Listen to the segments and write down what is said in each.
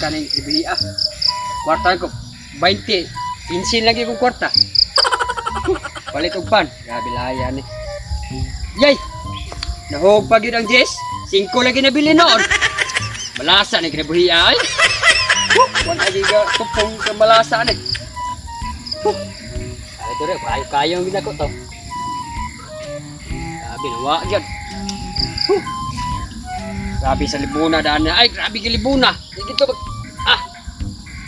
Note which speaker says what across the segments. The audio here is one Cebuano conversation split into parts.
Speaker 1: Kwarta ning ibihi ah. Kwarta ko 20. 15 lagi kong kwarta. Palit og pan. Grabe laya ni. Yay! Nahog pa gyud ang 10. 5 lagi nabili noon. Malasa ni kinabuhi ay. Huh, wala lagi ka tupong ka malasa ni. Huh. Ay, ito rin, kayo kayo ang ginako to. Grabe, nawa gyud. Huh. Grabe sa libuna daan na. Ay, grabe ka libuna. Di gito mag... Ah!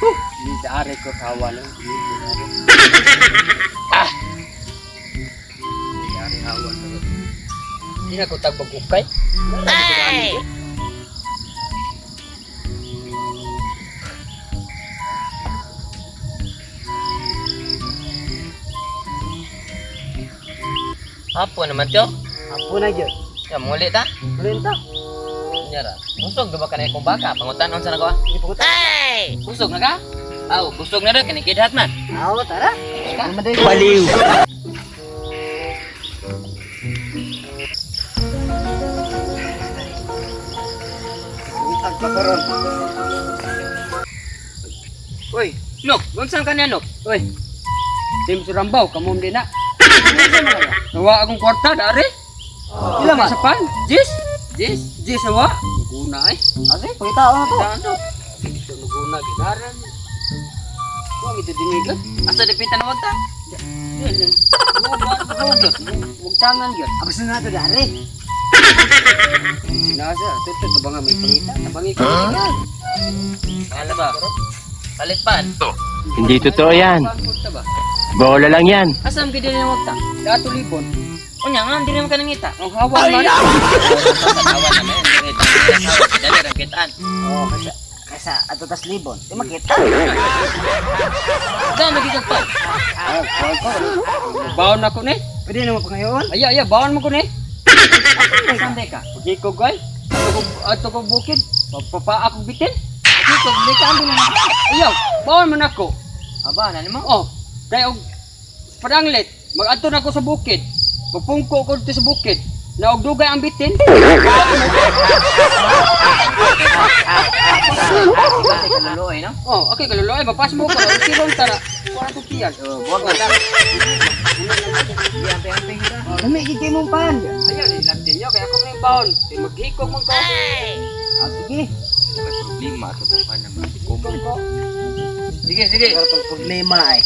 Speaker 1: Huh. Di daari ko tawa no. Ah! Di daari hawa no. Di na ko tagbag ukay.
Speaker 2: Hey!
Speaker 3: Apo naman tiyo.
Speaker 4: Apo na gyud.
Speaker 3: Ya muli ta.
Speaker 4: Muli ta.
Speaker 3: Nyara. Kusog ba ka na akong baka? Pangutan-on sa nako.
Speaker 4: Sige pangutan.
Speaker 2: Hey!
Speaker 3: Kusog na ka? Aw, kusog na ra kani kidhat man.
Speaker 4: Aw, tara.
Speaker 1: Baliw.
Speaker 4: Ang pakaron.
Speaker 3: Uy, Nok, unsan ka niya, Nok?
Speaker 1: Uy. Tim Surambaw, kamom din na. Nawa akong kwarta, dari. Ila man? Sa pan? Jis?
Speaker 3: Jis,
Speaker 1: Jis nawa? Naguna ay.
Speaker 4: Ase, pangitaon na to.
Speaker 1: Daan to. Dito naguna, ginaran. Huwag ito dinigat.
Speaker 3: Asa dipitan wag ta?
Speaker 1: Huwag tangan yun.
Speaker 4: Abos na nato dari.
Speaker 1: Sinasa, ito, ito, tabangan may pangita. Tabangi ko.
Speaker 3: Ano ba? Palit pan.
Speaker 5: Hindi totoo yan.
Speaker 1: Ba?
Speaker 5: Bola lang yan.
Speaker 3: Asa ang gid wag ta?
Speaker 1: Dato libon.
Speaker 3: Unya nga dili man ka nangita.
Speaker 1: Ang hawa man.
Speaker 3: Awan na man, dili dili ra kitaan.
Speaker 4: Oh, kaysa kaysa ato tas libon. Di makita.
Speaker 3: Da magigag pan.
Speaker 1: Ah, kuwan ko. Baon ako ni.
Speaker 4: Pwede na mo pangayon.
Speaker 1: Ay, ay, baon mo ko ni.
Speaker 3: Sunday ka.
Speaker 1: Pagikog ay. Ato ko bukid. Pagpapa akong bitin.
Speaker 3: Pagikog di ka ambil na.
Speaker 1: Ayaw, baon man ako.
Speaker 3: Aba, nani mo?
Speaker 1: Oh, kay og padanglit, magadto na ako sa bukid. Magpungko ko dito sa bukid. Na og dugay ang bitin.
Speaker 3: Kasi kaluluoy, no?
Speaker 1: Oh, okay kaluloy, magpas mo ko. Sirong tara. Wala ko tiyan.
Speaker 3: Oh, buwag na ta. Di amping-amping kita.
Speaker 4: Dami gid kay mong pan.
Speaker 1: Ayaw, nilantin niyo kaya ako may baon. Kay maghikog man ko.
Speaker 2: Hey!
Speaker 4: Ah, sige.
Speaker 3: May problema ato pa naman.
Speaker 1: Hikog ko.
Speaker 3: Sige, sige.
Speaker 4: Pero tong problema ay.